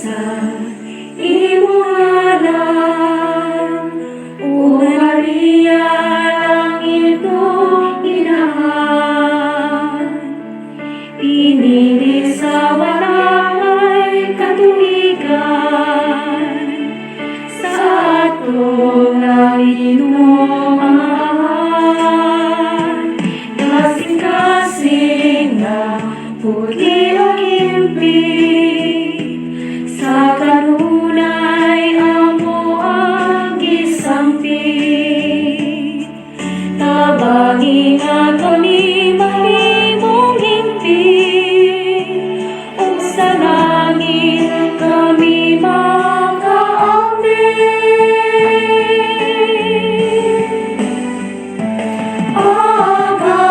Sa imong ngalan, O Maria, langit ug inahan, Pinili sa walay katuigan, sa atong langitnong Amahan. Kasing-kasing nga putli ug impig, sa kanunay amo ang gisampig. Tabangi nga kami mahimong hingpit, ug sa langit kami makaambit. Aga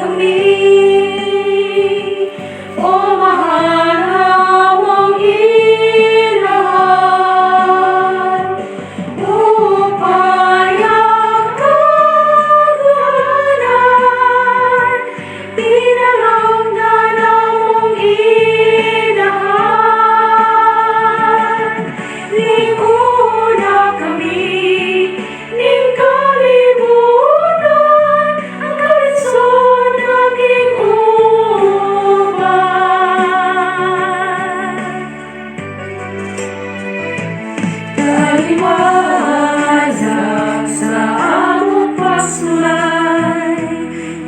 kami, O mahal namong inahan, Upaya kag uwanan, Pinalangga namong inahan. Lig-on kami ning kalibutan, Ang kalisod naging uban. Kaliwanag sa among pagsulay,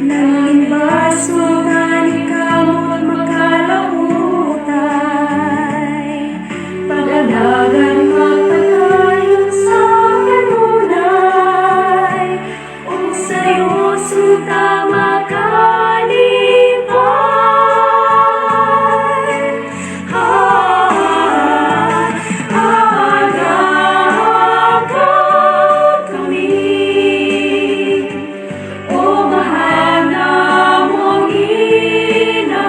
Nangin baso nga kamot makalahutay, Pag-alagan magpadayon sa kanunay, Ug seryoso ta makalipay. Ha, aga kami, O mahal namong inahan,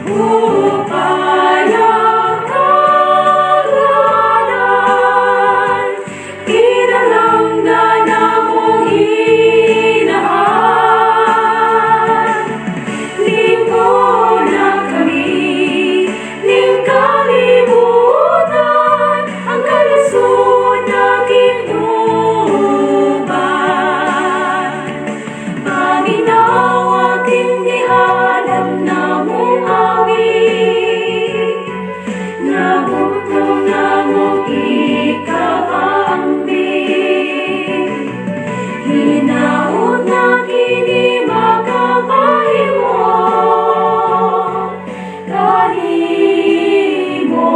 Upaya kag uwanan, Pinalangga namong inahan. Lig-on kami ning kalibutan, Ang kalisod naging uban. Paminawa king gihalad namong awit, Nga bugtong namong ikapaambit. Hinaot nga kini makapahimo kanimo,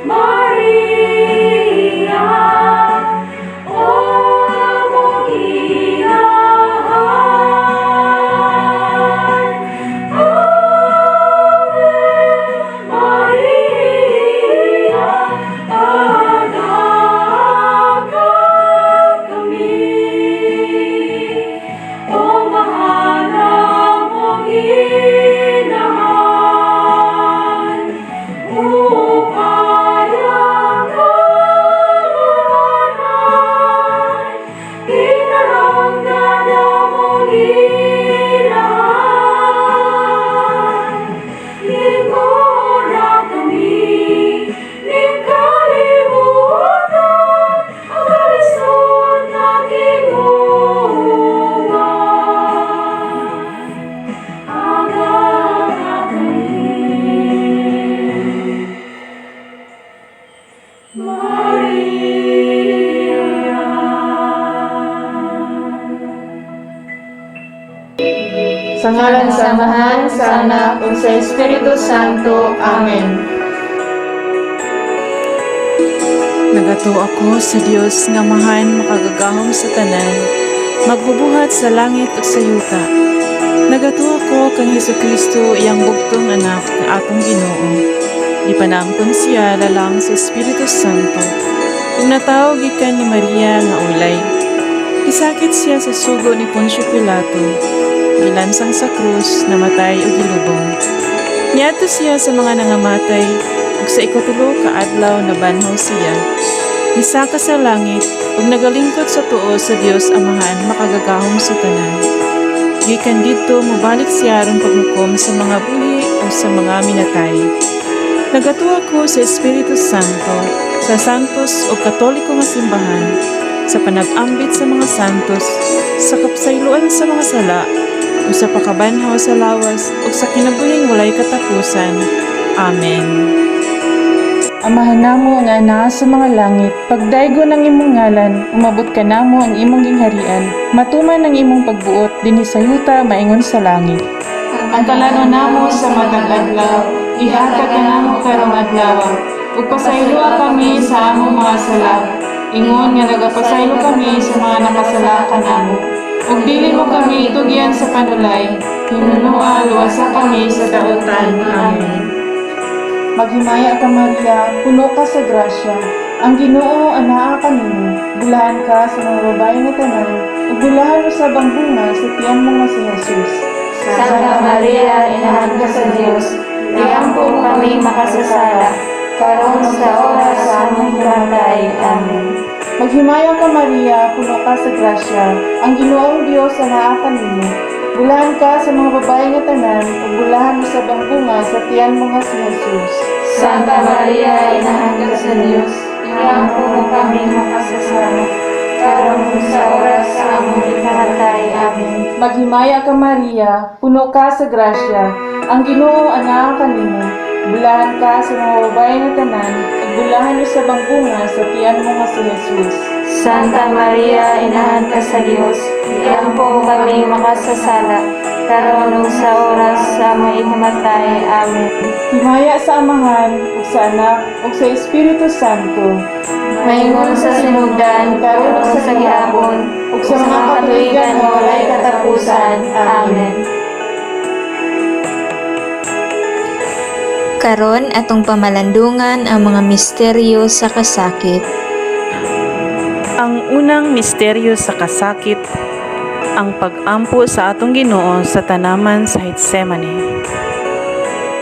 Maria, O among inahan. Ave Maria, aga kami, O mahal namong inahan, Upaya kag uwanan, Pinalangga namong inahan. Lig-on kami ning kalibutan, Ang kalisod naging uban. Aga kami, Maria. Sa ngalan sa Amahan, sa Anak, ug sa Espiritu Santo. Amen. Nagatuo ako sa Dios nga Amahan makagagahom sa tanan, magbubuhat sa langit ug sa yuta. Nagatuo ako kang Hesukristo, iyang bugtong anak, nga atong Ginoo. Gipanangkon siya lalang sa Espiritu Santo. Ug natawo gikan ni Maria nga ulay. Gisakit siya sa sugo ni Poncio Pilato. Gilansang sa krus, namatay ug gilubong. Niadto siya sa mga nangamatay, ug sa ikatulo ka adlaw nabanhaw siya. Misaka sa langit ug nagalingkod sa tuo sa Dios Amahan makagagahom sa tanan. Gikan didto mobalik siya aron paghukom sa mga buhi ug sa mga minatay. Nagatuo ako sa Espiritu Santo, sa santos ug katoliko nga simbahan, sa panag-ambit sa mga santos, sa kapasayloan sa mga sala, ug sa pagkabanhaw sa lawas, ug sa kinabuhing walay katapusan. Amen. Amahan namo nga naa sa mga langit, pagdaygon ang imong ngalan, umabot kanamo ang imong gingharian, matuman ang imong pagbuot dinhi sa yuta maingon sa langit. Ang kalanon namo sa matag adlaw, ihatag kanamo karong adlaw. Ug pasayloa kami sa among mga sala, ingon nga nagapasaylo kami sa mga nakasala kanamo. Ug dili mo kami itugyan sa panulay, hinunoa luwasa kami sa dautan. Amen. Maghimaya ka, Maria, puno ka sa grasya. Ang Ginoo anaa kanimo, bulahan ka sa mga babae nga tanan, ug bulahan usab ang bunga sa tiyan mo nga si Jesus. Santa Maria, Inahan ka sa Dios, iampo kami makasasala, karon sa oras sa among kamatay. Amen. Maghimaya ka, Maria, puno ka sa grasya. Ang Ginoong Dios anaa kanimo. Bulahan ka sa mga babae nga tanan, ug bulahan usab ang bunga sa tiyan mo nga si Jesus. Santa Maria, Inahan ka sa Dios, iampo kami makasasala, karon sa oras sa among ikamatay. Amen. Maghimaya ka, Maria, puno ka sa grasya. Ang Ginoo anaa kanimo. Bulahan ka sa mga babae nga tanan, ug bulahan usab ang bunga sa tiyan mo nga si Jesus. Santa Maria, Inahan ka sa Dios, iampo kami makasasala, karon ug sa oras sa among ikamatay. Amen. Himaya sa Amahan, ug sa Anak, ug sa Espiritu Santo. Maingon sa sinugdan, karon ug sa gihapon, ug ug sa mga katuigan nga walay katapusan. Amen. Karon atong pamalandungan ang mga misteryo sa kasakit. Ang unang misteryo sa kasakit, ang pag-ampo sa atong Ginoo sa tanaman sa Getsemane.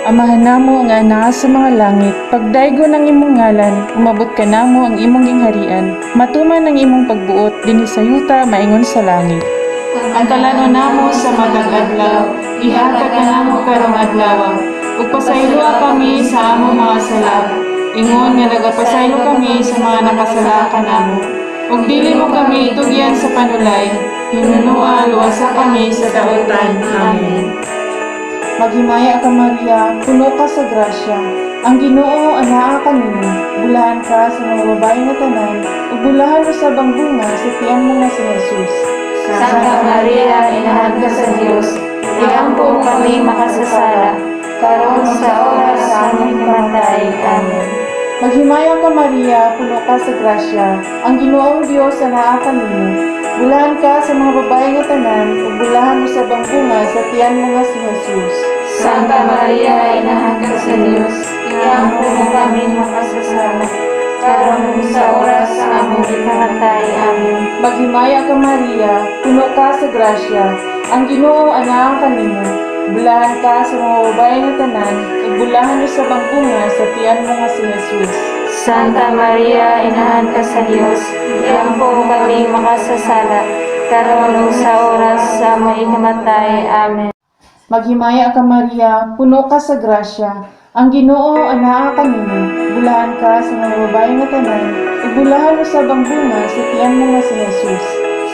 Amahan namo nga anaa sa mga langit, pagdaygon ang imong ngalan, umabot kanamo ang imong gingharian, matuman ang imong pagbuot dinhi sa yuta maingon sa langit. Ang kalanon namo sa matag adlaw, ihatag kanamo karong adlaw. Ug pasayloa kami sa among mga sala, ingon nga nagapasaylo kami sa mga nakasala kanamo. Ug dili mo kami itugyan sa panulay, hinunoa luwasa kami sa dautan. Amen. Maghimaya ka, Maria, puno ka sa grasya. Ang Ginoo anaa kanimo, bulahan ka sa mga babae nga tanan, ug bulahan usab ang bunga sa tiyan mo nga si Jesus. Santa Maria, Inahan ka sa Dios, iampo kami makasasala, karon sa oras sa among kamatay. Amen. Maghimaya ka, Maria, puno ka sa grasya. Ang Ginoong Dios anaa kanimo. Bulahan ka sa mga babae nga tanan, ug bulahan usab ang bunga sa tiyan mo nga si Jesus. Santa Maria, Inahan ka sa Dios, iampo kami makasasala, karon sa oras sa among ikamatay. Amen. Maghimaya ka, Maria, puno ka sa grasya. Ang Ginoo anaa kanimo. Bulahan ka sa mga babae nga tanan, ug bulahan usab ang bunga sa tiyan mo nga si Jesus. Santa Maria, Inahan ka sa Dios, iampo kami makasasala, karon ug sa oras sa among ikamatay. Amen. Maghimaya ka, Maria, puno ka sa grasya. Ang Ginoo anaa kanimo. Bulahan ka sa mga babae nga tanan, ug bulahan usab ang bunga sa tiyan mo nga si Jesus.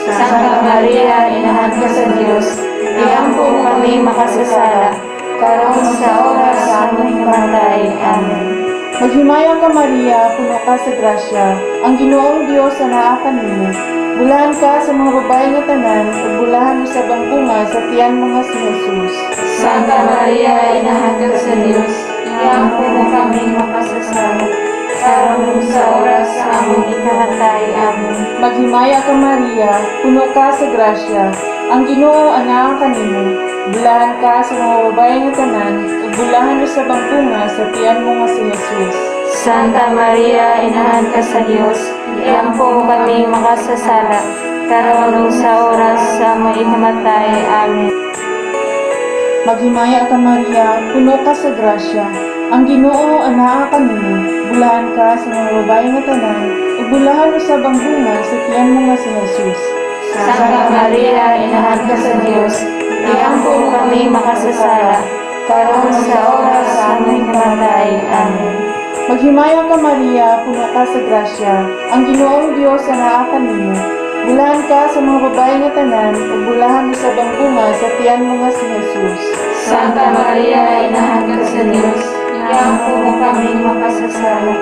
Santa Maria, Inahan ka sa Dios, iampo kami makasasala, karon sa oras sa among ikamatay. Amen. Maghimaya ka, Maria, puno ka sa grasya. Ang Ginoong Dios anaa kanimo. Bulahan ka sa mga babae nga tanan, ug bulahan usab ang bunga sa tiyan mo nga si Jesus. Santa Maria, Inahan ka sa Dios, iampo kami makasasala, karon ug sa oras sa among ikamatay. Amen. Maghimaya ka, Maria, puno ka sa grasya. Ang Ginoo anaa kanimo. Bulahan ka sa mga babae nga tanan, ug bulahan usab ang bunga sa tiyan mo nga si Jesus. Santa Maria, Inahan ka sa Dios, iampo kami makasasala, karon ug sa oras sa among ikamatay. Amen. Maghimaya ka, Maria, puno ka sa grasya. Ang Ginoo anaa kanimo. Bulahan ka sa mga babae nga tanan, ug bulahan usab ang bunga sa tiyan mo nga si Jesus. Santa Maria, Inahan ka sa Dios, iampo kami makasasala, karon sa oras sa aming kamatay. Amen. Maghimaya ka, Maria, puno ka sa grasya, ang Ginoong Dios anaa kanimo. Bulahan ka sa mga babae nga tanan, ug bulahan usab ang bunga sa tiyan mo nga si Jesus. Santa Maria, Inahan ka sa Dios, iampo mo kami makasasala,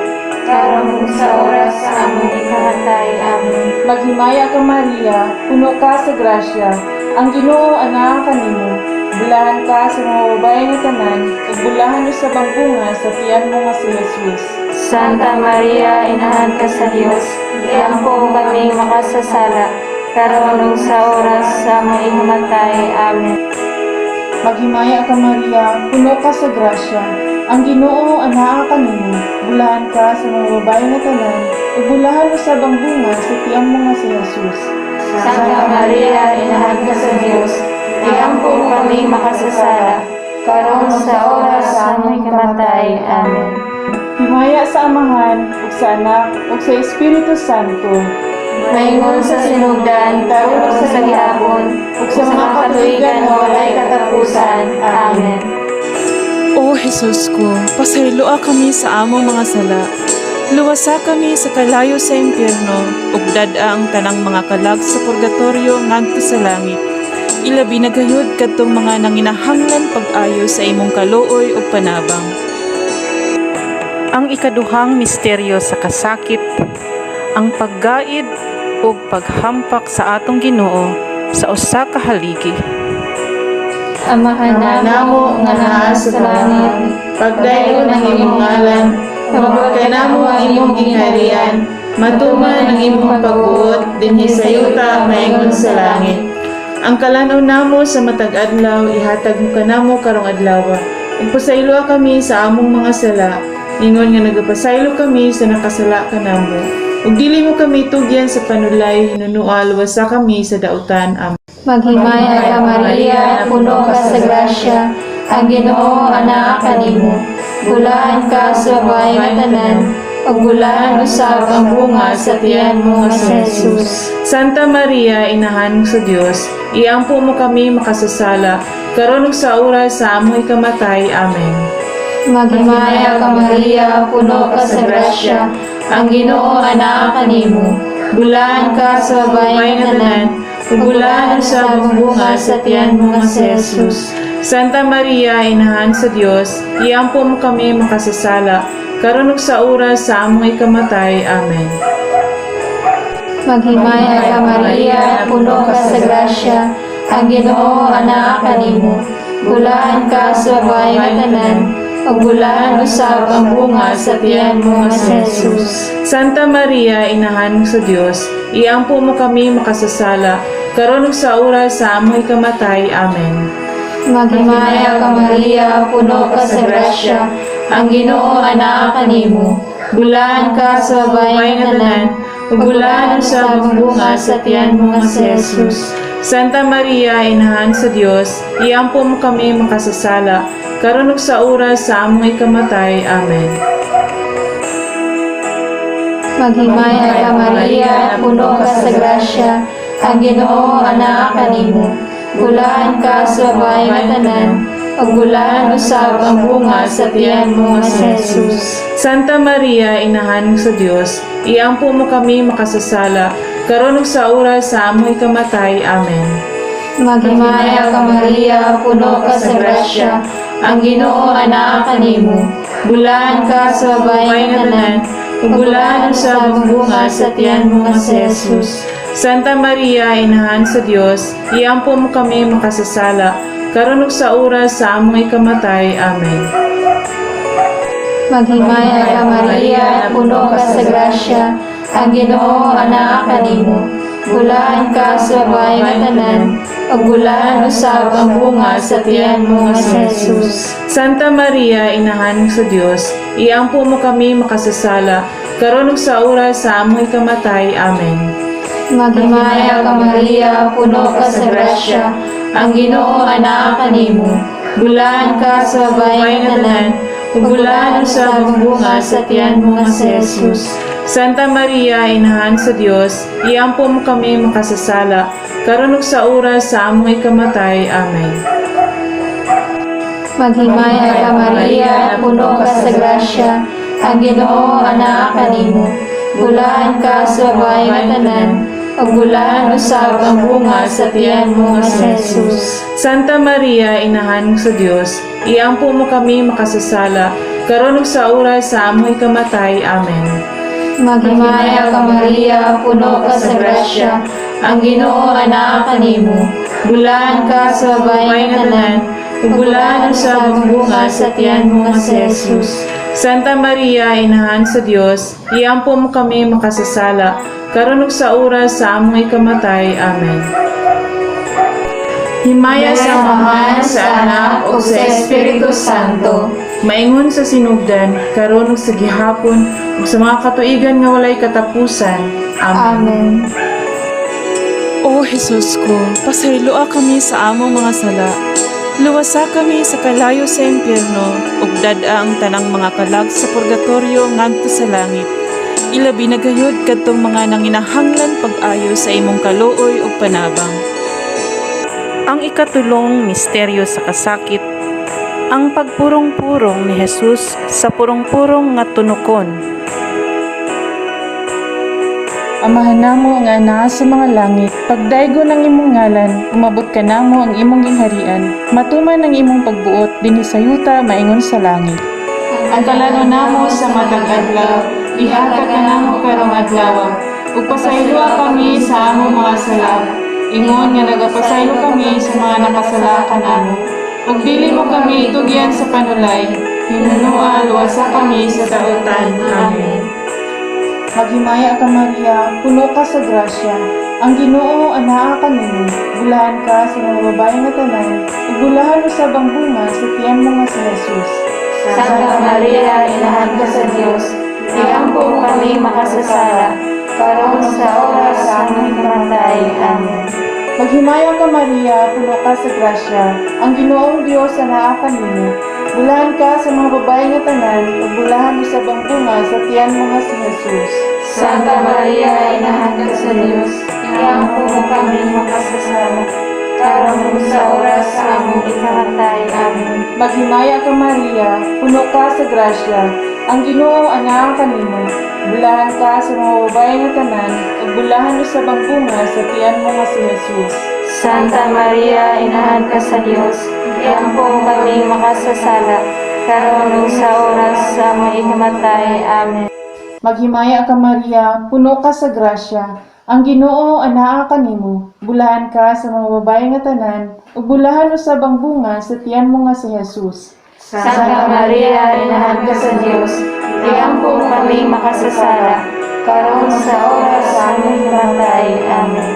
karon sa oras sa aming ikamatay. Amen. Maghimaya ka, Maria, puno ka sa grasya, ang Ginoo anaa kanimo. Bulahan ka sa mga babae nga tanan, ug bulahan usab ang bunga sa tiyan mo nga si Jesus. Santa Maria, Inahan ka sa Dios, iampo mo kami makasasala, karon sa oras sa aming ikamatay. Amen. Maghimaya ka, Maria, puno ka sa grasya, ang Ginoo anaa kanimo. Bulahan ka sa mga babae nga tanan, ug bulahan usab ang bunga sa tiyan mo nga si Jesus. Santa Maria, Inahan ka sa Dios, iampo mo kami makasasala, karon sa oras sa aming kamatay. Amen. Himaya sa Amahan, ug sa Anak, ug sa Espiritu Santo. Maingon sa sinugdan, karon ug sa gihapon, ug sa mga katuigan nga walay katapusan. Amen. O Jesus ko, pasayloa kami sa among mga sala. Luwasa kami sa kalayo sa impyerno, ug dad-a ang tanang mga kalag sa purgatorio ngadto sa langit. Ilabi na gayud kadtong mga nanginahanglan pag-ayo sa imong kaluoy ug panabang. Ang ikaduhang misteryo sa kasakit, ang paggaid ug paghampak sa atong Ginoo sa usa ka haligi. Amahan namo nga naa sa langit, Pagdayon ang imong ngalan, moabot kanamo ang imong gingharian, matuman ang imong pagbuot dinhi sa yuta maingon sa langit. Ang kalan-on namo sa matag adlaw ihatag mo kanamo karong adlaw. Ug pasayloa kami sa among mga sala, ingon nga nagapasaylo kami sa nakasala kanamo. Ug dili mo kami tugyan sa panulay, hinunoa luwasa kami sa dautan. Amen. Maghimaya ka, Maria, puno ka sa grasya, ang Ginoo anaa kanimo. Bulahan ka sa babae nga tanan, ug bulahan usab ang bunga sa tiyan mo nga si Jesus. Santa Maria, Inahan sa Dios, iampo mo kami makasasala, karon ug sa oras sa among ikamatay. Amen. Maghimaya ka, Maria, puno ka sa grasya, ang Ginoo anaa kanimo. Bulahan ka sa babae nga tanan, ug bulahan usab ang bunga sa tiyan mo nga si Jesus. Santa Maria, Inahan sa Dios, iampo mo kami makasasala, karon ug sa oras sa among ikamatay. Amen. Maghimaya ka, Maria, puno ka sa grasya, ang Ginoo anaa kanimo. Bulahan ka sa babae nga tanan, ug bulahan usab ang bunga sa tiyan mo nga si Jesus. Santa Maria, Inahan sa Dios, iampo mo kami makasasala, karon ug sa oras sa among ikamatay. Amen. Maghimaya ka, Maria, puno ka sa grasya, ang Ginoo anaa kanimo. Bulahan ka sa babae nga tanan, ug bulahan usab ang bunga sa tiyan mo nga si Jesus. Santa Maria, Inahan sa Dios, iampo mo kami makasasala, karon ug sa oras sa among ikamatay. Amen. Maghimaya ka, Maria, puno ka sa grasya, ang Ginoo anaa kanimo. Bulahan ka sa babae nga tanan, ug bulahan usab ang bunga sa tiyan mo nga si Jesus. Santa Maria, Inahan sa Dios, iampo mo kami makasasala, karon ug sa oras sa among ikamatay. Amen. Maghimaya ka, Maria, puno ka sa grasya, ang Ginoo anaa kanimo. Bulahan ka sa babae nga tanan, ug bulahan usab ang bunga sa tiyan mo nga si Jesus. Santa Maria, Inahan sa Dios, iampo mo kami makasasala, karon ug sa oras sa among ikamatay. Amen. Maghimaya ka, Maria, puno ka sa grasya, ang Ginoo anaa kanimo. Bulahan ka sa babae nga tanan, ug bulahan usab ang bunga sa tiyan mo nga si Jesus. Santa Maria, Inahan sa Dios, iampo mo kami makasasala, karon ug sa oras sa among ikamatay. Amen. Maghimaya ka, Maria, puno ka sa grasya, ang Ginoo anaa kanimo. Bulahan ka sa babae nga tanan, ug bulahan usab ang bunga sa tiyan mo nga si Jesus. Santa Maria, Inahan sa Dios, iampo mo kami makasasala, karon ug sa oras sa among ikamatay. Amen. Maghimaya ka, Maria, puno ka sa grasya, ang Ginoo anaa kanimo. Bulahan ka sa babae nga tanan, ug bulahan usab ang bunga sa tiyan mo nga si Jesus. Santa Maria, Inahan sa Dios, iampo mo kami makasasala, karon ug sa oras sa among ikamatay. Amen. Maghimaya ka, Maria, puno ka sa grasya, ang Ginoo anaa kanimo. Bulahan ka sa babae nga tanan, ug bulahan usab ang bunga sa tiyan mo nga si Jesus. Santa Maria, Inahan sa Dios, iampo mo kami makasasala, karon ug sa oras sa among ikamatay. Amen. Himaya sa Amahan, sa Anak, ug sa Espiritu Santo. Maingon sa sinugdan, karon ug sa gihapon, ug sa mga katuigan nga walay katapusan. Amen. Amen. O Jesus ko, pasayloa kami sa among mga sala. Luwasa kami sa kalayo sa impyerno, ug dad-a ang tanang mga kalag sa purgatorio ngadto sa langit. Ilabi na gayud kadtong mga nanginahanglan pag-ayo sa imong kaluoy ug panabang. Ang ikatulong misteryo sa kasakit, ang pagpurong-purong ni Jesus sa purong-purong nga tunukon. Amahan namo nga naa sa mga langit, pagdaygo ng imong ngalan, umabot ka namo ang imong gingharian, matuman ang imong pagbuot dinhi sa yuta maingon sa langit. Ang kalano namo sa matag adlaw, ihatag kanamo karong adlaw, ug pasayloa kami sa among mga sala, ingon nga nagapasaylo kami sa mga nakasala kanamo. Ug dili mo kami itugyan sa panulay, hinunoa luwasa kami sa dautan. Amen. Maghimaya ka, Maria, puno ka sa grasya. Ang Ginoo anaa kanimo. Bulahan ka sa mga babae nga tanan, ug bulahan usab ang bunga sa tiyan mo nga si Jesus. Santa Maria, Inahan ka sa Dios, iampo mo kami makasasala, karon sa oras sa among kamatay. Amen. Maghimaya ka, Maria, puno ka sa grasya. Ang Ginoong Dios anaa kanimo. Bulahan ka sa mga babae nga tanan, ug bulahan usab ang bunga sa tiyan mo nga si Jesus. Santa Maria, Inahan ka sa Dios, iampo mo kami makasasala, karon sa oras sa among ikamatay. Amen. Maghimaya ka, Maria, puno ka sa grasya. Ang Ginoo anaa kanimo. Bulahan ka sa mga babae nga tanan, ug bulahan usab ang bunga sa tiyan mo nga si Jesus. Santa Maria, Inahan ka sa Dios, iampo mo kami makasasala, karon sa oras sa among ikamatay. Amen. Maghimaya ka, Maria, puno ka sa grasya. Ang Ginoo anaa kanimo. Bulahan ka sa mga babae nga tanan, ug bulahan usab ang bunga sa tiyan mo nga si Jesus. Santa Maria, Inahan ka sa Dios, iampo mo kami makasasala, karon sa oras sa among kamatay. Amen.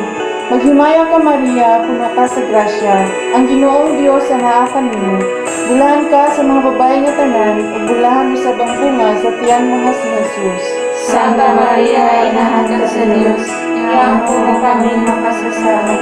Maghimaya ka, Maria, puno ka sa grasya. Ang Ginoong Dios anaa kanimo. Bulahan ka sa mga babae nga tanan, ug bulahan usab ang bunga sa tiyan mo nga si Jesus. Santa Maria, Inahan ka sa Dios, iampo mo kami makasasala,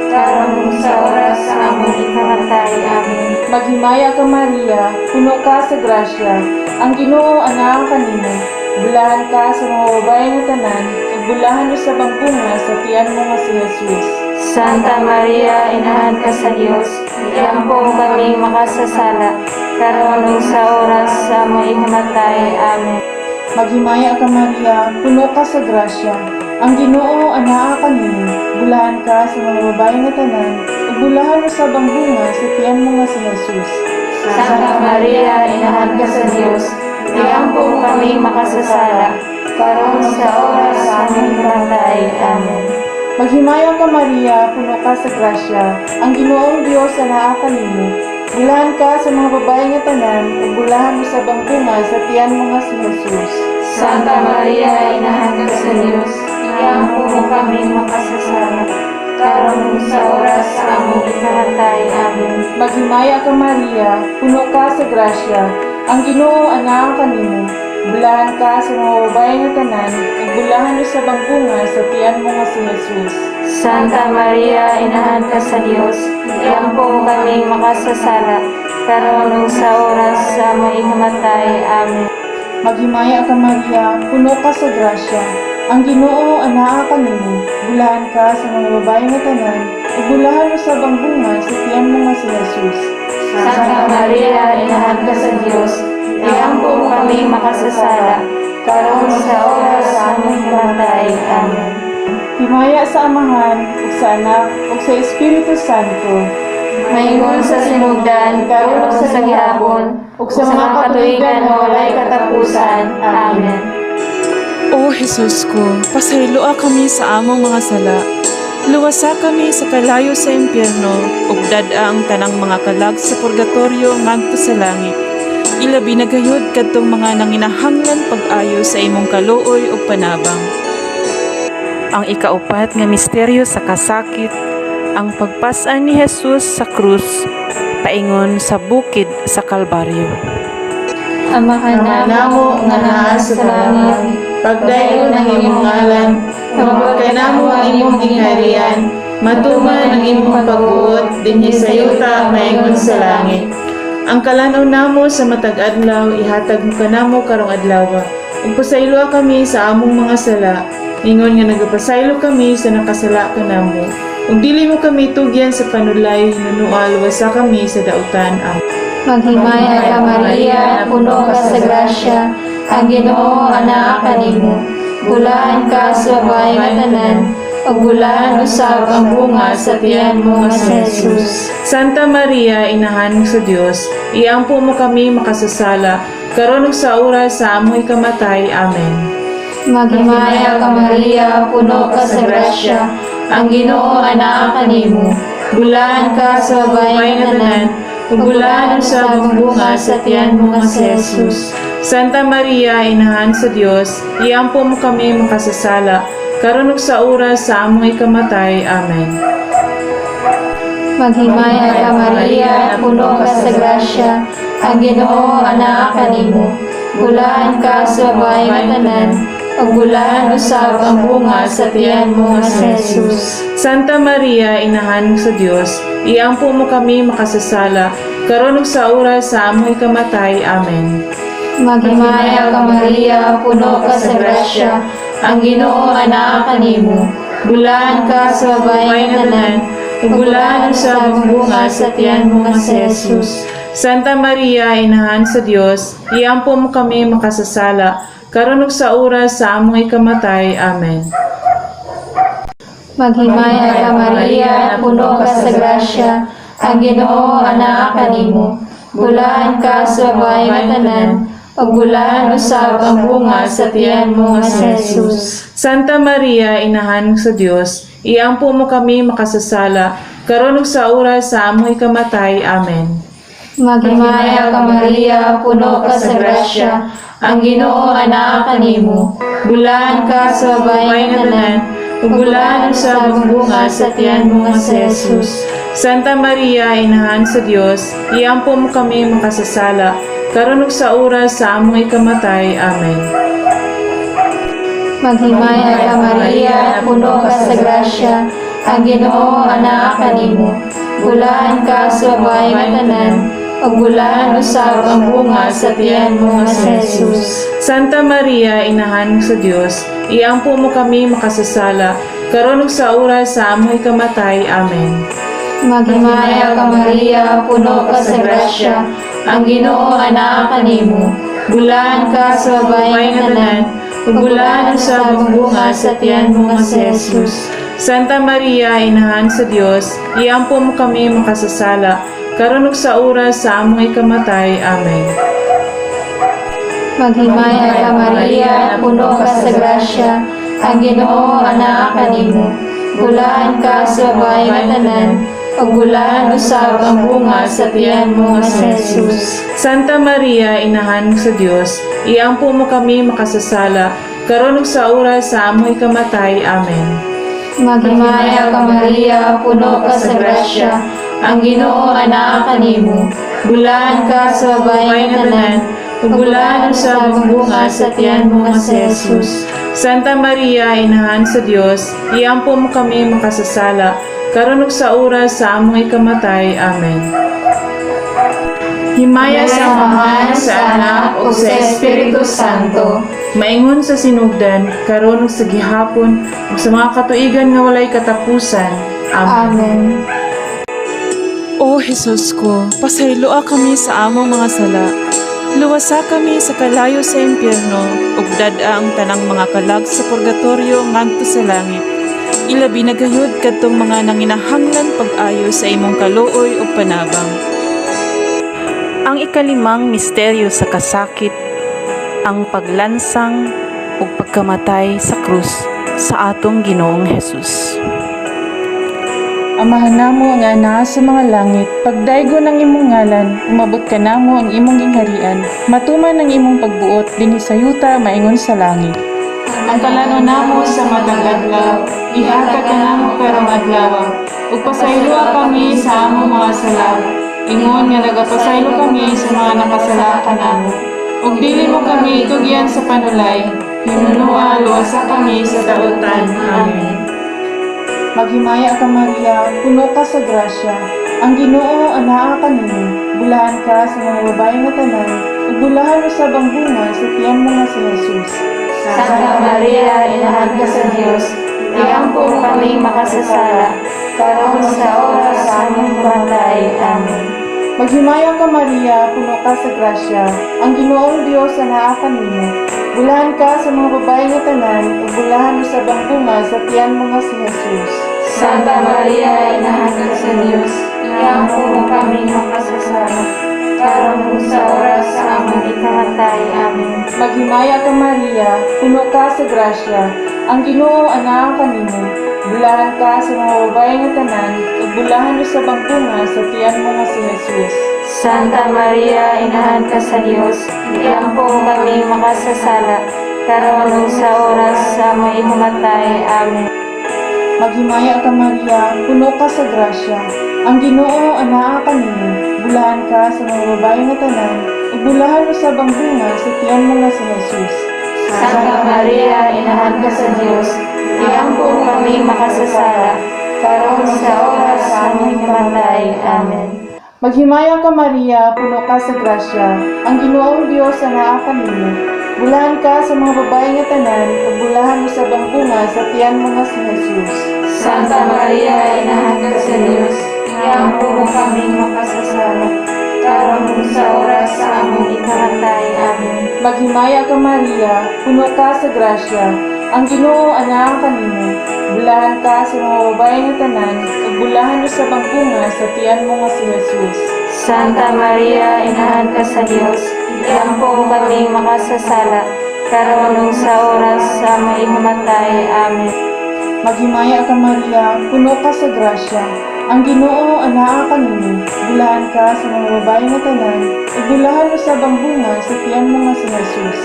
karon sa oras sa among ikamatay. Amen. Maghimaya ka, Maria, puno ka sa grasya. Ang Ginoo anaa kanimo. Bulahan ka sa mga babae nga tanan, ug bulahan usab ang bunga sa tiyan mo nga si Jesus. Santa Maria, Inahan ka sa Dios, iampo mo kami makasasala, karon sa oras sa among ikamatay. Amen. Maghimaya ka, Maria, puno ka sa grasya. Ang Ginoo anaa kanimo. Bulahan ka sa mga babae nga tanan, ug bulahan usab ang bunga sa tiyan mo nga si Jesus. Santa Maria, Inahan ka sa Dios, iampo mo kami makasasala, karon sa oras sa among ikamatay. Amen. Maghimaya ka, Maria, puno ka sa grasya. Ang Ginoong Dios anaa kanimo. Bulahan ka sa mga babae nga tanan, ug bulahan usab ang bunga sa tiyan mo nga si Jesus. Santa Maria, Inahan ka sa Dios, iampo mo kami makasasala, karon sa oras sa among ikamatay. Amen. Maghimaya ka, Maria, puno ka sa grasya. Ang Ginoo anaa kanimo. Bulahan ka sa mga babae nga tanan, ug bulahan usab ang bunga sa tiyan mo nga si Jesus. Santa Maria, Inahan ka sa Dios, iampo mo kami makasasala, karon sa oras sa among ikamatay. Amen. Maghimaya ka, Maria, puno ka sa grasya. Ang Ginoo anaa kanimo, bulahan ka sa mga babae nga tanan, ug bulahan usab ang bunga sa tiyan mo nga si Jesus. Santa Maria, Inahan ka sa Dios, iampo kami makasasala, karon sa oras sa among kamatay. Amen. Himaya sa Amahan, ug sa Anak, ug sa Espiritu Santo. Maingon sa sinugdan, karon ug sa gihapon, ug sa mga katuigan nga walay katapusan. Amen. O Jesus ko, pasayloa kami sa among mga sala. Luwasa kami sa kalayo sa impyerno ug dad-a ang tanang mga kalag sa purgatorio ngadto sa langit. Ilabi na gayud kadtong mga nanginahanglan pag-ayo sa imong kaluoy ug panabang. Ang ikaupat nga misteryo sa kasakit, ang pagpas-an ni Jesus sa krus paingon sa bukid sa Kalbaryo. Amahan Ama namo nga naa sa langit, pagdayon ang imong ngalan, umabot kanamo ang imong gingharian, matuman ang imong pagbuot dinhi sa yuta maingon sa langit. Ang kalan-on namo sa matag adlaw ihatag mo kanamo karong adlaw. Ug pasayloa kami sa among mga sala, ingon nga nagapasaylo kami sa nakasala kanamo. Ug dili mo kami tugyan sa panulay, hinunoa luwasa kami sa dautan. Amen. Maghimaya ka, Maria, puno ka sa grasya, ang Ginoo anaa kanimo. Bulahan ka sa babae nga tanan, ug bulahan usab ang bunga sa tiyan mo nga si Jesus. Santa Maria, Inahan sa Dios, iampo mo kami makasasala, karon ug sa oras sa among ikamatay. Amen. Maghimaya ka, Maria, puno ka sa grasya, ang Ginoo anaa kanimo. Bulahan ka sa babae nga tanan, ug bulahan usab ang bunga sa tiyan mo nga si Jesus. Santa Maria, Inahan sa Dios, iampo mo kami makasasala, karon ug sa oras sa among ikamatay. Amen. Maghimaya ka, Maria, puno ka sa grasya, ang Ginoo anaa kanimo. Bulahan ka sa babae nga tanan, ug bulahan usab ang bunga sa tiyan mo nga si Jesus. Santa Maria, Inahan sa Dios, iampo mo kami makasasala, karon ug sa oras sa among ikamatay. Amen. Maghimaya ka, Maria, puno ka sa grasya, ang Ginoo anaa kanimo. Bulahan ka sa babae nga tanan, ug bulahan usab ang bunga sa tiyan mo nga si Jesus. Santa Maria, Inahan sa Dios, iampo mo kami makasasala, karon ug sa oras sa among ikamatay. Amen. Maghimaya ka, Maria, puno ka sa grasya, ang Ginoo anaa kanimo. Bulahan ka sa babae nga tanan, ug bulahan usab ang bunga sa tiyan mo nga si Jesus. Santa Maria, Inahan sa Dios, iampo mo kami makasasala, karon ug sa oras sa among ikamatay. Amen. Maghimaya ka, Maria, puno ka sa grasya, ang Ginoo anaa kanimo. Bulahan ka sa babae nga tanan, ug bulahan usab ang bunga sa tiyan mo nga si Jesus. Santa Maria, Inahan sa Dios, iampo mo kami makasasala, karon ug sa oras sa among ikamatay. Amen. Maghimaya ka, Maria, puno ka sa grasya, ang Ginoo anaa kanimo. Bulahan ka sa babae nga tanan, ug bulahan usab ang bunga sa tiyan mo nga si Jesus. Santa Maria, Inahan sa Dios, iampo mo kami makasasala, karon ug sa oras sa among ikamatay. Amen. Maghimaya ka, Maria, puno ka sa grasya, ang Ginoo anaa kanimo. Bulahan ka sa babae nga tanan, ug bulahan usab ang bunga sa tiyan mo nga si Jesus. Santa Maria, Inahan sa Dios, iampo mo kami makasasala, karon ug sa oras sa among ikamatay. Amen. Maghimaya ka, Maria, puno ka sa grasya, ang Ginoo anaa kanimo. Bulahan ka sa babae nga tanan, ug bulahan usab ang bunga sa tiyan mo nga si Jesus. Santa Maria, Inahan sa Dios, iampo mo kami makasasala, karon ug sa oras sa among ikamatay. Amen. Maghimaya ka, Maria, puno ka sa grasya, ang Ginoo anaa kanimo. Bulahan ka sa babae nga tanan, ug bulahan usab ang bunga sa tiyan mo nga si Jesus. Santa Maria, Inahan sa Dios, iampo mo kami makasasala, karon ug sa oras sa among ikamatay. Amen. Himaya sa Amahan, sa Anak, ug sa Espiritu Santo. Maingon sa sinugdan, karon ug sa gihapon, ug sa mga katuigan nga walay katapusan. Amen. Amen. O Jesus ko, pasayloa kami sa among mga sala. Luwasa kami sa kalayo sa impyerno, ug dad-a ang tanang mga kalag sa purgatorio ngadto sa langit. Ilabi na gayud kadtong mga nanginahanglan pag-ayo sa imong kaluoy ug panabang. Ang ikalimang misteryo sa kasakit, ang paglansang ug pagkamatay sa krus sa atong Ginoong Hesus. Amahan namo nga naa sa mga langit, pagdaygo ng imong ngalan, umabot ka namo ang imong gingharian, matuman ang imong pagbuot dinhi sa yuta maingon sa langit. Ang kalano namo sa matag adlaw, ihatag kanamo karong adlaw, ug pasayloa kami sa among mga sala, ingon nga nagapasaylo kami sa mga nakasala kanamo. Ug dili mo kami itugyan sa panulay, hinunoa luwasa kami sa dautan. Amen. Maghimaya ka, Maria, puno ka sa grasya. Ang Ginoo anaa kanimo. Bulahan ka sa mga babae nga tanan, ug bulahan usab ang bunga sa tiyan mo nga si Jesus. Santa Maria, inahan ka sa Dios, iampo kami makasasala, karon sa oras sa among pamatay. Amen. Maghimaya ka, Maria, puno ka sa grasya. Ang Ginoong Dios anaa kanimo. Bulahan ka sa mga babae nga tanan, ug bulahan usab ang bunga sa tiyan mo nga si Jesus. Santa Maria, inahan ka sa Dios, iampo kami makasasala, karon sa oras sa among ikamatay. Amen. Maghimaya ka, Maria, puno ka sa grasya. Ang Ginoo anaa kanimo. Bulahan ka sa mga babae nga tanan, ug bulahan usab ang bunga sa tiyan mo nga si Jesus. Santa Maria, inahan ka sa Dios, iampo kami makasasala, karon ug sa oras sa among ikamatay. Amen. Maghimaya ka, Maria, puno ka sa grasya. Ang Ginoo anaa kanimo. Bulahan ka sa mga babae nga tanan, ug bulahan usab ang bunga sa tiyan mo nga si Jesus. Santa Maria, inahan ka sa Dios, iampo kami makasasala, karon sa oras sa among ikamatay. Amen. Maghimaya ka, Maria, puno ka sa grasya. Ang Ginoong Dios anaa kanimo. Bulahan ka sa mga babae nga tanan, ug bulahan usab ang bunga sa tiyan mo nga si Jesus. Santa Maria, inahan ka sa Dios, iampo kami makasasala, karon ug sa oras sa among ikamatay. Amen. Maghimaya ka, Maria, puno ka sa grasya. Ang Ginoo anaa kanimo. Bulahan ka sa mga babae nga tanan, ug bulahan usab ang bunga sa tiyan mo nga si Jesus. Santa Maria, inahan ka sa Dios, iampo kami makasasala, karon ug sa oras sa among ikamatay. Amen. Maghimaya ka, Maria, puno ka sa grasya. Ang Ginoo anaa kanimo. Bulahan ka sa mga babae nga tanan, ug bulahan usab ang bunga sa tiyan mo nga si Jesus.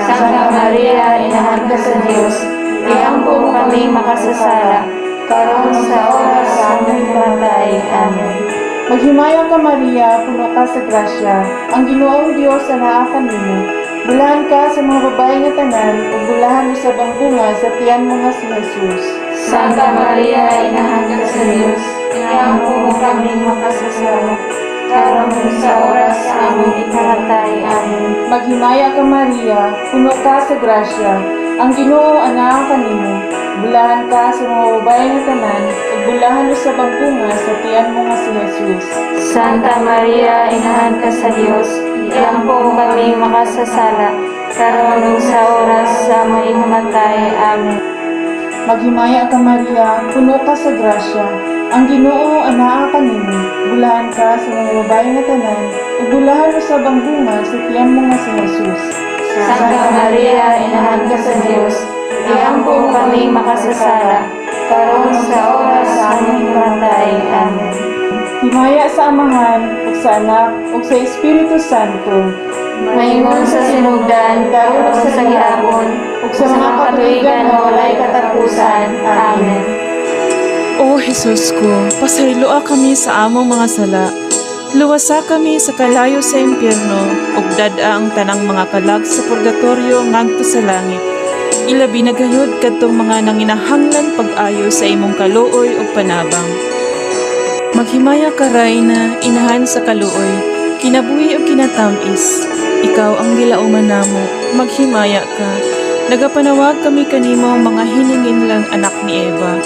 Santa Maria, inahan ka sa Dios, iampo kami makasasala, karon sa oras sa among ikamatay. Amen. Maghimaya ka, Maria, puno ka sa grasya. Ang Ginoong Dios anaa kanimo. Bulahan ka sa mga babae nga tanan, ug bulahan usab ang bunga sa tiyan mo nga si Jesus. Santa Maria, inahan ka sa Dios, iampo kami makasasala, karon ug sa oras sa among ikamatay. Amen. Maghimaya ka, Maria, puno ka sa grasya. Ang Ginoo anaa kanimo. Bulahan ka sa mga babae nga tanan, ug bulahan usab ang bunga sa tiyan mo nga si Jesus. Santa Maria, inahan ka sa Dios, iampo kami makasasala, karon ug sa oras sa among ikamatay. Amen. Maghimaya ka, Maria, puno ka sa grasya. Ang Ginoo anaa kanimo. Bulahan ka sa mga babae nga tanan, ug bulahan usab ang bunga sa tiyan mo nga si Jesus. Santa Maria, inahan ka sa Dios, iampo kami makasasala, karon sa oras sa among ikamatay. Amen. Himaya sa Amahan, ug sa Anak, ug sa Espiritu Santo. Maingon sa sinugdan, karon ug sa gihapon, ug sa mga katuigan nga walay katapusan. Amen. O Jesus ko, pasayloa kami sa among mga sala. Luwasa kami sa kalayo sa impyerno, ug dad-a ang tanang mga kalag sa purgatorio ngadto sa langit. Ilabi na gayud kadtong mga nanginahanglan pag-ayo sa imong kaluoy ug panabang. Maghimaya ka, Rayna, inahan sa kaluoy. Kinabuhi ug kinatam-is, ikaw ang gilauman namo, maghimaya ka. Nagapanawag kami kanimo, mga hininginlang anak ni Eva.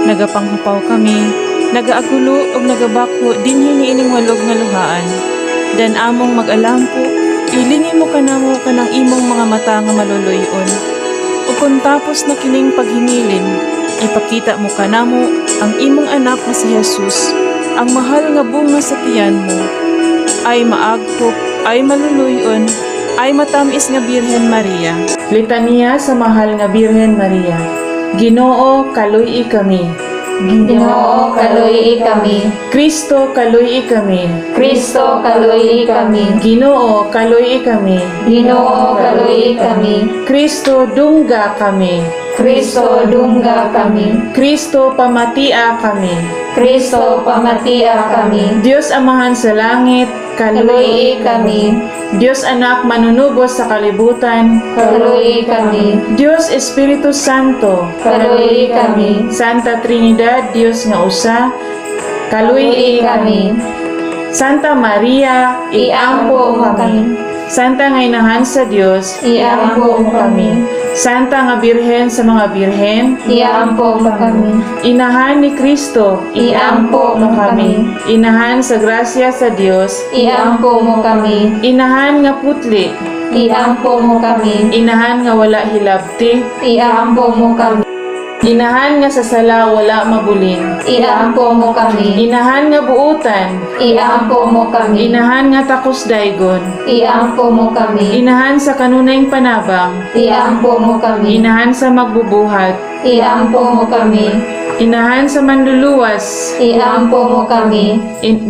Nagapanghupaw kami, nagaagulo ug nagabakho dinhi niining walog nga luhaan. Dan among mag-alampo, ilingi mo kanamo kanang imong mga mata nga maluluy-on. Ug kung tapos na kining paghingilin, ipakita mo kanamo ang imong anak nga si Jesus, ang mahal nga bunga sa tiyan mo. Ay maagpop, ay maluluyon, ay matamis nga Birhen Maria. Litanya sa Mahal nga Birhen Maria. Ginoo, kaluy-i kami. Ginoo, kaluy-i kami. Kristo, kaluy-i kami. Kristo, kaluy-i kami. Ginoo, kaluy-i kami. Ginoo, kaluy-i kami. Kristo, dungga kami. Kristo, dungga kami. Kristo, pamatia kami. Kristo, pamatia kami. Diyos Amahan sa langit, Kaluy-i kaluy-i kami. Diyos Anak manunubos sa kalibutan, Kaluy-i kami. Diyos Espiritu Santo, Kaluy-i kami. Santa Trinidad, Diyos nga usa, kaluy-i kami. Santa Maria, Iampo mo kami. Santa nga inahan sa Dios, Iampo mo kami. Santa nga Birhen sa mga birhen, Iampo mo kami. Inahan ni Kristo, Iampo mo kami. Inahan sa grasya sa Dios, Iampo mo kami. Inahan nga putli, Iampo mo kami. Inahan nga wala hilabti, Iampo mo kami. Inahan nga sa sala wala mabulin, Iampo mo kami. Inahan nga buutan, Iampo mo kami. Inahan nga takos daygon, Iampo mo kami. Inahan sa kanunayng panabang, Iampo mo kami. Inahan sa magbubuhat, Iampo mo kami. Inahan sa manluluwas, Iampo mo kami.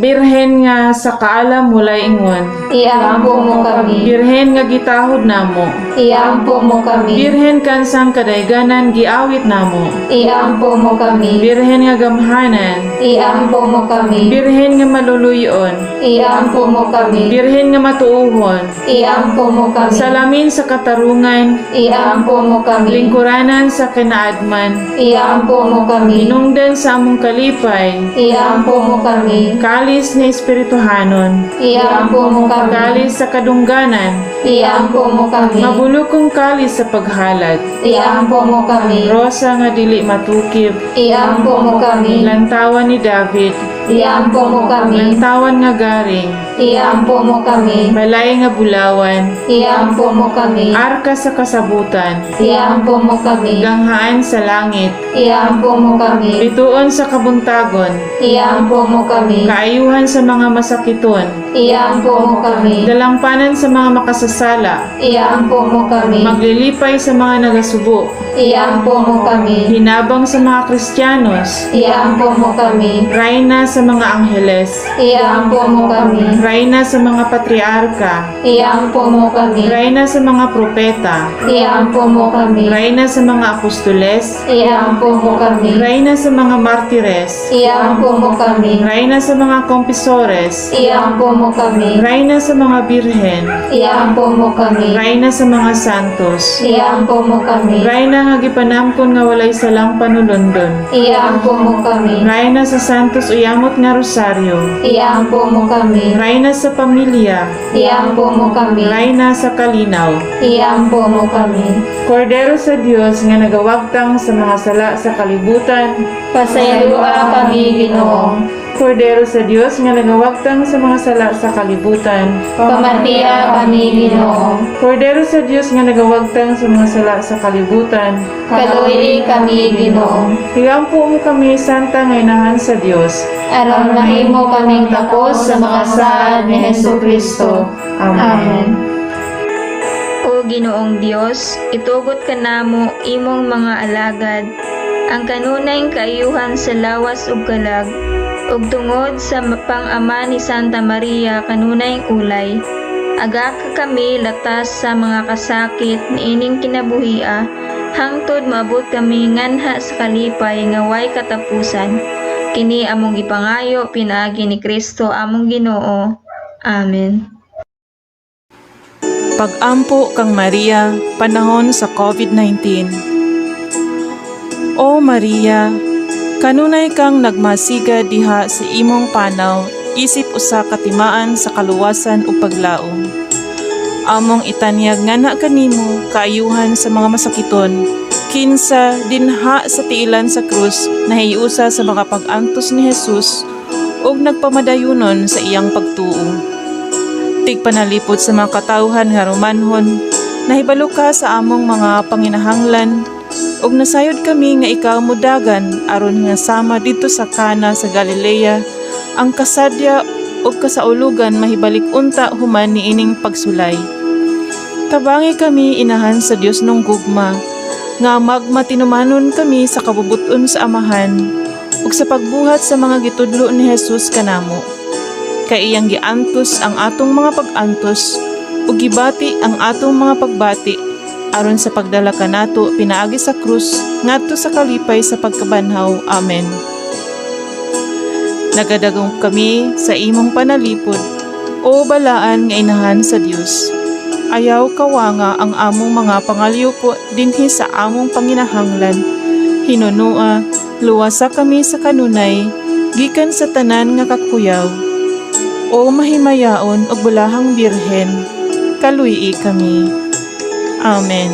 Birhen nga sa kaalam walay ingon, Iampo mo kami. Birhen nga gitahod namo, Iampo mo kami. Birhen kansang kadayganan giawit namo, Iampo mo kami. Birhen nga gamhanan, Iampo mo kami. Birhen nga maluluyon, Iampo mo kami. Birhen nga matuohon, Iampo mo kami. Salamin sa katarungan, Iampo mo kami. Lingkuranan sa kinaadman, Iampo mo kami. Hinungdan sa among kalipay, Iampo mo kami. Kalis nga espirituhanon, Iampo mo kami. Kalis sa kadungganan, Iampo mo kami. Mabulukong kalis sa paghalad, Iampo mo kami. Rosa nga dili matukib, Iampo mo kami. Lantawan ni David, Iampo mo kami. Lantawan nga garing, Iampo mo kami. Balay nga bulawan, Iampo mo kami. Arka sa kasabutan, Iampo mo kami. Ganghaan sa langit, Iampo mo kami. Bituon sa kabuntagon, Iampo mo kami. Kaayuhan sa mga masakiton, Iampo mo kami. Dalampanan sa mga makasasala, Iampo mo kami. Maglilipay sa mga nagasubo, Iampo mo kami. Hinabang sa mga Kristiyanos, Iampo mo kami. Rayna sa mga angheles, Iampo mo kami. Rayna sa mga patriarka, Iampo mo kami. Rayna sa mga propeta, Iampo mo kami. Rayna sa mga apostoles, Iampo mo kami. Rayna sa mga martires, Iampo mo kami. Rayna sa mga kompisores, Iampo mo kami. Rayna sa mga birhen, Iampo mo kami. Rayna sa mga santos, Iampo mo kami. Rayna nga gipanamkon nga walay salang panulondon, Iampo mo kami. Rayna sa santos uyamot nga rosaryo, Iampo mo kami. Rayna sa pamilya, Iampo mo kami. Rayna sa kalinaw. Iampo mo kami. Kordero sa Dios nga nagawagtang sa mga sala sa kalibutan, Pasayloa kami, Ginoo. Kordero sa Dios nga nagawagtang sa mga sala sa kalibutan, Pamatiya kami, Ginoo. Kordero sa Dios nga nagawagtang sa mga sala sa kalibutan, Kaluoy kami, Ginoo. Higampo mo kami, Santa nga inahan sa Dios. Aron mahimo kaming takos sa mga saad ni Hesus Kristo. Amen. O Ginoong Dios, itugot kanamo imong mga alagad ang kanunayng kaayuhan sa lawas ug kalag ug tungod sa pang-ama ni Santa Maria kanunayng ulay. Aga ka kami latas sa mga kasakit niining kinabuhia hangtod maabot kami nganha sa kalipay nga way katapusan. Kini among gipangayo pinaagi ni Kristo among Ginoo. Amen. Pag-ampo kang Maria, panahon sa COVID-19. O Maria, kanunay kang nagmasiga diha sa imong panaw. isip usa ka timaan sa kaluwasan ug paglaom. Among itanyag ngana kanimo kaayuhan sa mga masakiton, kinsa dinha sa tiilan sa krus nahiusa sa mga pag-antos ni Jesus ug nagpamadayunon sa iyang pagtuo. Tigpanalipod sa mga katawhan nga Romanhon, nahibalo ka sa among mga panginahanglan ug nasayod kami nga ikaw modagan aron nga sama didto sa Kana sa Galilea ang kasadya ug kasaulugan mahibalik unta human niining pagsulay. Tabangi kami, Inahan sa Dios nung gugma, nga magmatinumanon kami sa kabubuton sa Amahan ug sa pagbuhat sa mga gitudlo ni Jesus kanamo. Kay iyang giantos ang atong mga pag-antos ug gibati ang atong mga pagbati aron sa pagdala kanato pinaagi sa krus ngadto sa kalipay sa pagkabanhaw. Amen. Nagadagom kami sa imong panalipod, O balaan nga Inahan sa Dios. Ayaw kawanga ang among mga pangalyupo dinhi sa among panginahanglan. Hinunua, luwasa kami sa kanunay, gikan sa tanan nga kakuyaw. O mahimayaon ug bulahang Birhen, kaluy-i kami. Amen.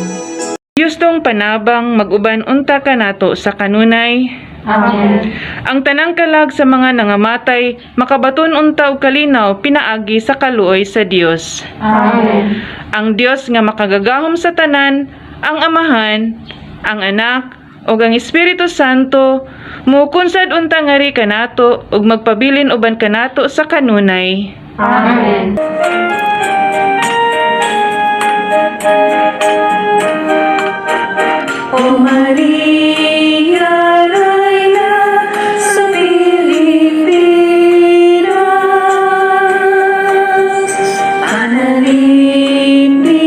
Diyos panabang mag-uban unta kanato sa kanunay. Amen. Ang tanang kalag sa mga nangamatay makabaton unta og kalinaw pinaagi sa kaluoy sa Dios. Amen. Ang Dios nga makagagahom sa tanan, ang Amahan, ang Anak, ug ang Espiritu Santo, mukunsad unta ngari kanato ug magpabilin uban kanato sa kanunay. Amen. O Maria, Reyna sa Pilipinas, panalipdi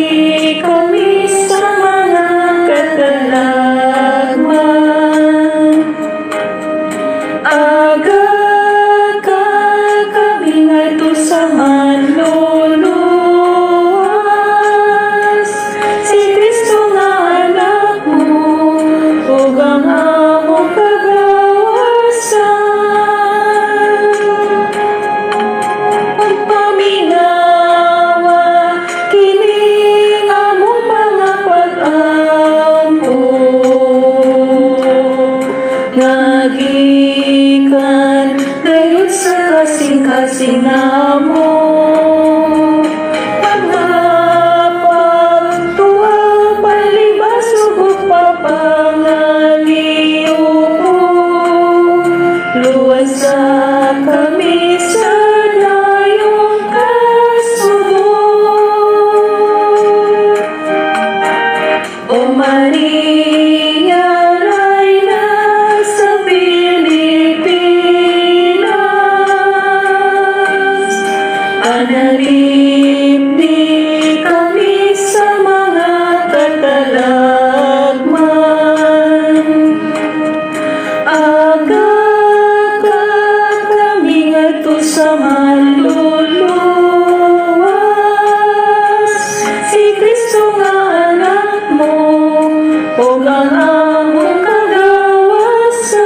kami sa mga katalagman. Aga ka kami ngadto sa manluluwas, si Kristo nga anak mo, ug ang among kagawasan. Pagpaminawa, kini among mga pag-ampo, nga gikan gayud sa kasing-kasing namo. Pagpagtuwa, palibasog ug papangaliyuko, luwasa kami sa dayong kasubo. O Maria, Reyna sa Pilipinas, panalipdi kami sa mga katalagman. Aga ka kami ngadto sa manluluwas, si Kristo nga anak mo, ug ang among kagawasan.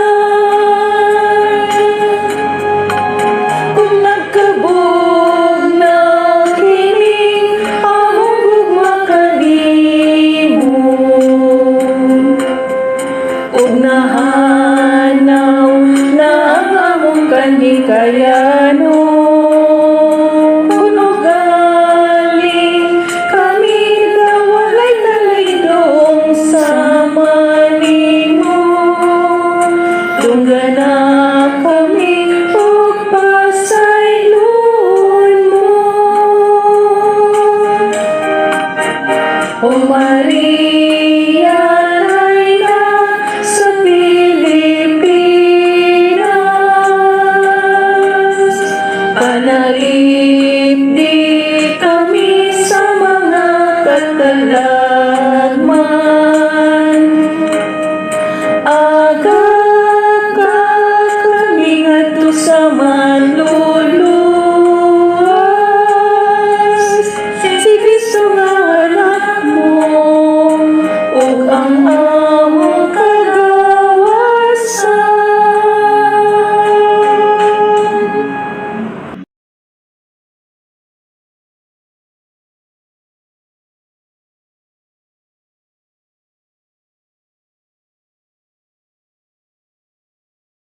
Kung nagkabugnaw kining among gugma kanimo, ug nahanaw na ang among kanhikayanon, kun ugaling kami nga walay kalaydong sama nimo, dunggana kami ug pasayloon mo. O Maria, Reyna sa Pilipinas, panalipdi kami sa mga katalagman.